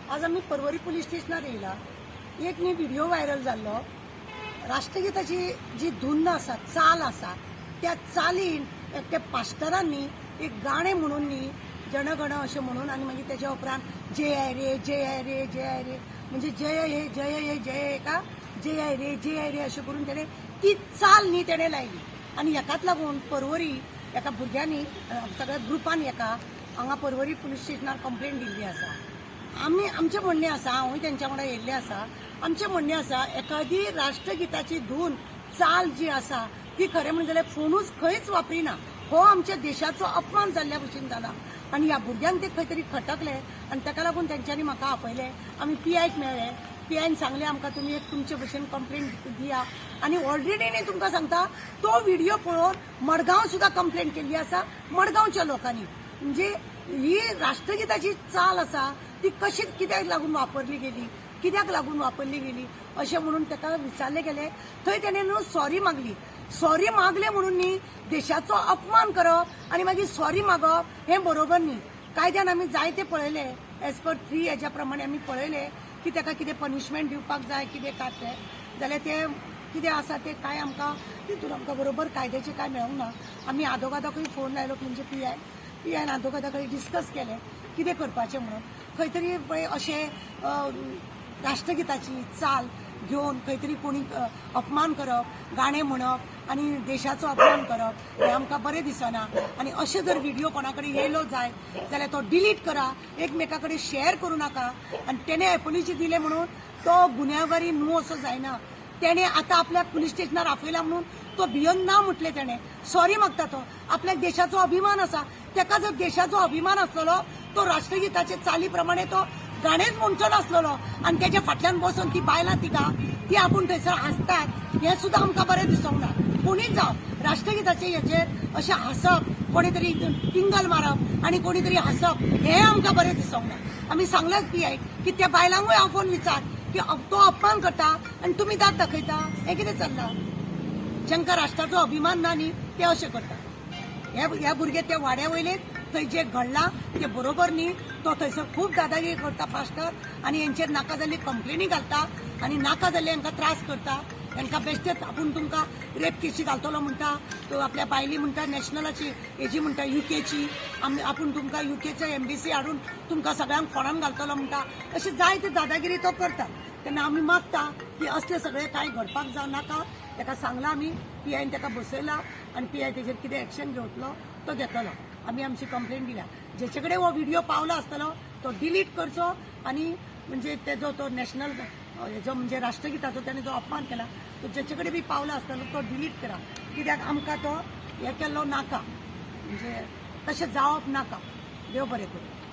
आज आमी पर्वरी पुलीस स्टेशनार येयला. एक न्ही व्हिडिओ व्हायरल जाल्लो. राष्ट्रगिताची जी धुन्न आसा, चाल आसा, त्या चालीन एकट्या पास्टरांनी एक गाणें म्हणून न्ही जनगण अशें म्हणून आनी मागीर तेज्या उपरांत जय रे जय रे जय रे, म्हणजे जय हे जय हे जय हे का जय रे जय रे अशें करून तेणें ती चाल न्ही तेणें लायली. आनी हेकाच लागून पर्वरी एका भुरग्यांनी सगळ्या ग्रुपान एका हांगा पर्वरी पुलीस स्टेशनार कंप्लेन दिल्ली आसा. आमी आमचें म्हणणें आसा, हांवूय तेंच्या वांगडा येयल्लें आसा. आमचें म्हणणें आसा, एखादी राष्ट्रगिताची धून चाल जी आसा ती खरें म्हणजें जाल्यार फोनूच खंयच वापरिना. हो आमच्या देशाचो अपमान जाल्ल्या भशेन जाला आनी ह्या भुरग्यांक ते खंय तरी खटकले आनी ताका लागून तेंच्यांनी म्हाका आपयलें. आमी पीआयक मेळ्ळे. पीआयन सांगलें आमकां, तुमी एक तुमचे भशेन कंप्लेन दिया. आनी ऑलरेडी न्ही तुमकां सांगता, तो व्हिडिओ पळोवन मडगांव सुद्दां कंप्लेन केल्ली आसा मडगांवच्या लोकांनी. म्हणजे ही राष्ट्रगिताची चाल आसा ती कशी कित्याक लागून वापरली गेली, कित्याक लागून वापरली गेली अशें म्हणून ताका विचारलें गेलें. थंय तेणें न्हू सॉरी मागली. सॉरी मागले म्हणून न्ही देशाचो अपमान करप आनी मागीर सॉरी मागप हें बरोबर न्ही. कायद्यान आमी जायते पळयले, एज पर 3 हेज्या प्रमाणे आमी पळयले की ताका कितें पनिशमेंट दिवपाक जाय, कितें काय तें जाल्यार तें कितें आसा तें कांय आमकां तितून आमकां बरोबर कायद्याचें कांय मेळूंक ना. आमी आदोगादाकूय फोन लायलो, म्हणजे पीआय पीआयन आदोगादा कडेन डिस्कस केलें कितें करपाचें म्हणून. खंय तरी पळय अशें राष्ट्रगिताची चाल घेवन खंय तरी कोणी अपमान करप, गाणें म्हणप आनी देशाचो अपमान करप हें आमकां बरें दिसना. आनी अशें जर व्हिडिओ कोणा कडेन येयलो जायत जाल्यार तो डिलीट करा, एकमेका कडेन शेअर करूं नाका. आनी तेणें एपोलिजी दिलें म्हणून तो गुन्यांवकारी न्हू असो जायना. तेणें आतां आपल्याक पुलीस स्टेशनार आपयला म्हणून तो भियोन ना म्हटलें तेणें, सॉरी मागता तो. आपल्याक देशाचो अभिमान आसा. तेका जर देशाचो अभिमान आसलेलो तो राष्ट्रगिताचे चाली प्रमाणे तो गाणेंच म्हणचो नासलेलो. आनी तेज्या फाटल्यान बसून ती बायलां तिगां ती आपूण थंयसर हांसतात हें सुद्दां आमकां बरें दिसोंक ना. कोणीच जावं, राष्ट्रगिताचे हेचेर अशें हांसप, कोणी तरी टिंगल मारप आनी कोणी तरी हांसप हें आमकां बरें दिसोंक ना. आमी सांगलांच पीआय की त्या बायलांकूय आपोवन विचार की तो अपमान करता आनी तुमी दाद दाखयता, हें कितें चल्लां? जांकां राष्ट्राचो अभिमान ना न्ही ते अशें करता. हे हे भुरगे ते वाड्या वयले थंय जे घडलां ते बरोबर न्ही. तो थंयसर खूब दादागिरी करता पास्टर आनी हेंचेर नाका जाल्ली कंप्लेनी घालता आनी नाका जाल्ले हांकां त्रास करता. हांकां बेश्टेच आपूण तुमकां रेप केशी घालतलो म्हणटा तो. आपल्या बायली म्हणटा नॅशनलाची हेजी म्हणटा युकेची, आमी आपूण तुमकां युकेचे एम्बेसी हाडून तुमकां सगळ्यांक फोंडान घालतलो म्हणटा. अशें जायते दादागिरी तो करता. तेन्ना आमी मागता की असलें सगळें कांय घडपाक जावं नाका. ताका सांगलां आमी, पीआयन ताका बसयला आनी पीआय तेजेर कितें एक्शन घेतलो तो घेतलो. आमी आमची कंप्लेन दिल्या. जेचे कडेन हो व्हिडिओ पावला आसतलो तो डिलीट करचो आनी म्हणजे तेजो तो नॅशनल हेजो म्हणजे राष्ट्रगिताचो तेणे जो अपमान केला तो जेचे कडेन बी पावला आसतलो तो डिलीट करा, कित्याक आमकां तो हे केल्लो नाका, म्हणजे तशें जावप नाका. देव बरें करूं.